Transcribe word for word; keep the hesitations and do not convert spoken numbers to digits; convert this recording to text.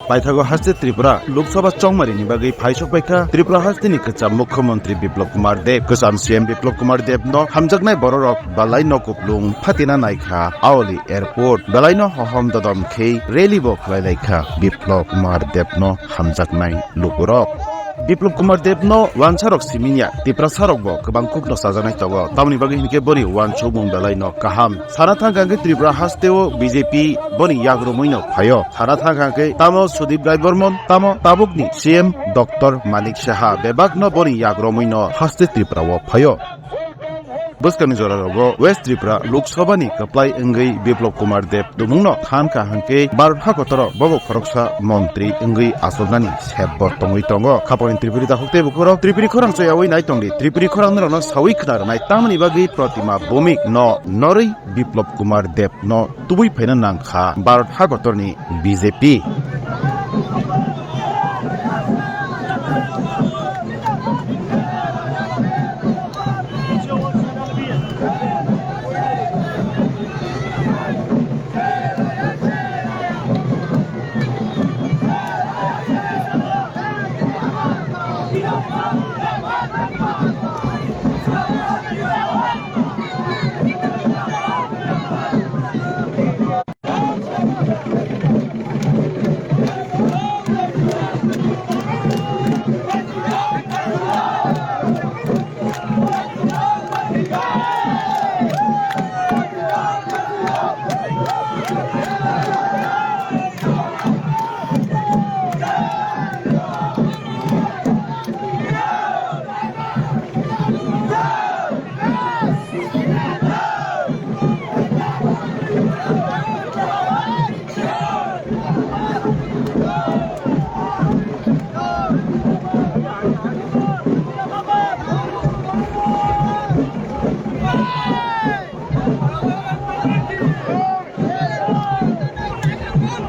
Paithago haste Tripura Lok Sabha chongmarini bagwi phaisok paikha Tripura hasteni kwcham Mukhyamantri Biplab Kumar Deb. Kwcham C M Biplab Kumar Debno hamjaknai bororok belaino kuplung phatina naikha Auli Airport. Belaino hohom dodom khe rally bo khlai laikha Biplab Kumar Debno hamjaknai lukurok. Biplab Kumar Debno wansarok siminya Tiprasarokbo kwbang kukno chajaknai tongo. Tamoni bagwi hinkhe boni wansukmung belaino kaham. Sana thangkha hwnkhe Tripura hasteo B J P boni yagromuino phaio. Sana thangkha hwnkhe tamo Sudip Rai Bormon, tamo tabukni C M Doctor Manik Saha bebakno boni yagromuino haste Tripurao phaio. Bwskangni jorarogo West Tripura Lok Sabhani kwplai wngwi Biplab Kumar Deb tumungno thankha hwnkhe Bharat hakotoro bobo khoroksa montri wngwi achuknani sepbo tongwi tongo. Khapangni Tripuri dakhuk tei bukhurok Tripuri khorang chayawi nai tongdi. Tripuri khorang norokno sawi khna rwnai tamoni bagwi Protima Bhowmik no norwi Biplab Kumar Deb no tubui phaina nangkha Bharat hakotoro ni B J P.